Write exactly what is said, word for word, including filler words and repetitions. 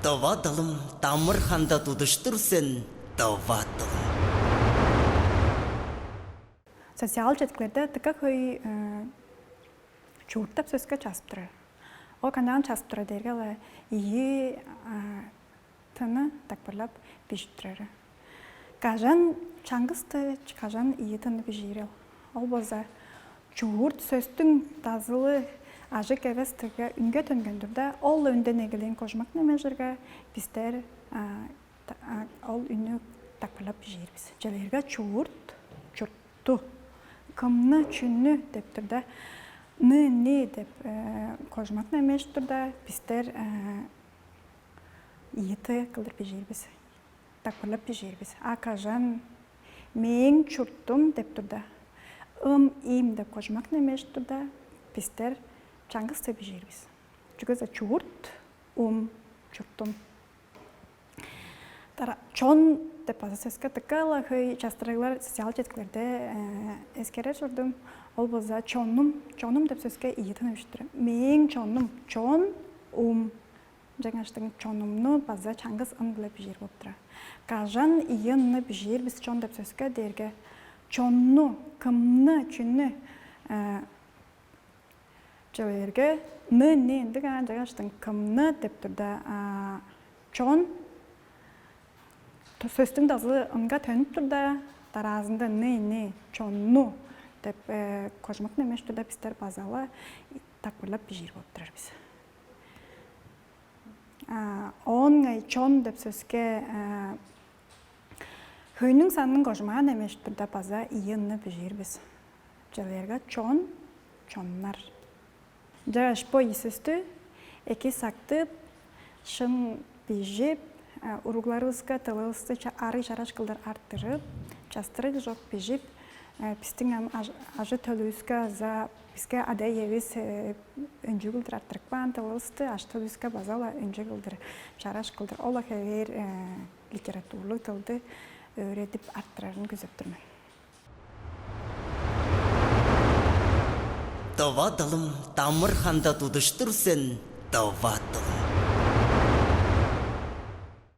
Тыва дылым, дамыр ханда тудуштур сен, тыва дылым. Социал четкилерде дыка хөй э, чууртап сөске чазып турар. Ол канчаан чазып турар дээрге ала ийи тыны дакпырлап бижип турары. Кажан чаңгысты, кажан ийи тыны бижиирел. Ол болза чуурт сөстүң дазылы ажык эвес тыгга үнге төнген турда, ол өнден эгелээн кожмак немежирге бистер ол үннү дакпырлап бижиирбиз. Челерге чуурт, чуртту, кымны, чүннү деп турда, ны, ни деп кожмак немеш турда, бистер ийи ты кылдыр бижиирбиз, дакпырлап бижиирбиз. А кажан мээң чуртум деп турда, ым, им деп кожмак немеш турда, бистер чаңгыс ты бижиирбиз. Чүге чуурт, ум, чуртум. Чон деп база сөске дыка-ла хөй частырыглар социал четкилерде эскерер чордум. Ол болза чонум, чонум деп сөске ийи тыны үштүр. Мээң чонум, чон, ум. Жаңаштың чонумну база чаңгыс ын биле бижиир болуп турар. Кажан ийи ынны бижиир бис чон деп сөске дээрге, чонну, кымны, чүннү, чүвеерге ны, ни ындыг аан жаңаштың кымны деп турда, чон сөстүң дазы ынга төнүп турда, дараазында ны, ни, чонну деп кожмак немеш турда, бистер базала дакпырлап бижиир болуп турар бис. Оон ыңай чон деп сөске хөйнүң санын кожмаан эмеш турда база ийи ынны бижиир бис. Чылыырга чон, чоннар. Чагаш бо ийи сөстү эки сактып, шын бижип, уругларывыска дылывысты ары чараш кылдыр арттырып, частырыг чок бижип, бистиң ам ажы-төлүвүске аза биске ада-иевис өнчүг кылдыр арттырып каан дылывысты ажы-төлүвүске база-ла өнчүг кылдыр, чараш кылдыр ол-ла хевээр литературлуг дылды өөредип арттырарын күзеп тур мен. Дова дылым, дамыр ханда тудуштур сен, дова дылым.